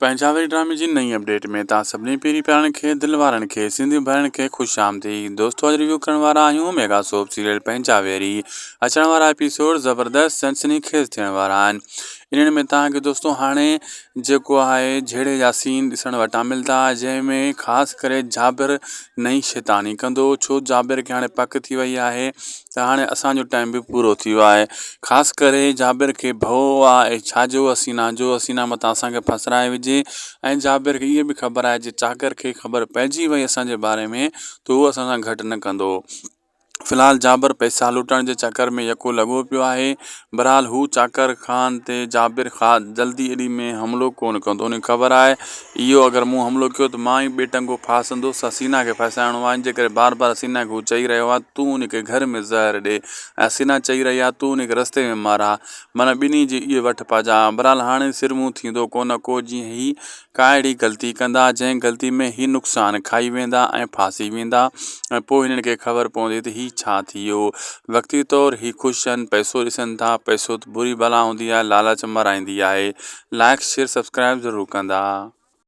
پنهنجا وري ڊرامي جي نئين اپڊيٽ ۾ توهان سڀني پيري پيارن کي دل وارن کي سنڌي ڀائرن کي خوش آمديد دوستو اڄ ريويو ڪرڻ وارا آهيون ميگا سوپ سيريل پنهنجا ويري اچڻ وارا ايپيسوڊ زبردست سنسني خيز ٿيڻ وارا آهن انهن ۾ توهان کي دوستو هاڻي جيڪو آهي جهيڙي جا سين ڏسڻ وٽان ملدا جنهن ۾ خاص ڪري جابر نئين شيطاني ڪندو ڇو جابر کي هاڻي پڪ ٿي وئي آهي ته هاڻي اسان جو ٽائيم به پورو ٿي ويو آهي خاص ڪري جابر کي ڀؤ آ ۽ ڇا جو حسينا جو حسينا متان اسان کي ڦسرائي وجهي ۽ جابر کي اهو به خبر آهي جي چاڪر کي خبر پئجي وئي اسان جي باري ۾ ته هو اسان سان گهٽ نه ڪندو. في الحال جابر پئسا لٽڻ جي چڪر ۾ يڪو لڳو پيو آهي. بھرحال هو چاڪر خان تي جابر خان جلدي ايڏي ۾ حملو ڪونه ڪندو ان کي خبر آهي اهو اگر مون حملو ڪيو ته مان ئي ٻي ٽنگو ڦاسندس حسينا کي ڦاسائڻو آهي ان جي ڪري بار بار حسينا کي هو چئي رهيو آهي تون ان کي گهر ۾ زهر ڏي ۽ حسينا چئي رهي آهي تون ان کي رستي ۾ ماراء معنيٰ ٻنهي جي اهي وٺ پاجا بھرحال هاڻي سرمون ٿيندو ڪونه ڪو جيئن هي ڪا اهڙي غلطي ڪندا جنهن غلطي ۾ هي نقصان کائي ويندا ۽ ڦاسي ويندا ۽ پوء هنن کي خبر پوندي ته هي ڇا ٿي ويو. وقتي طور هي خوش آهن پئسو ڏسن ٿا پئسو ته بري بلا هوندي آهي لالچ مرائيندي آهي. لائيڪ شيئر سبسڪرائيب ضرور ڪندا.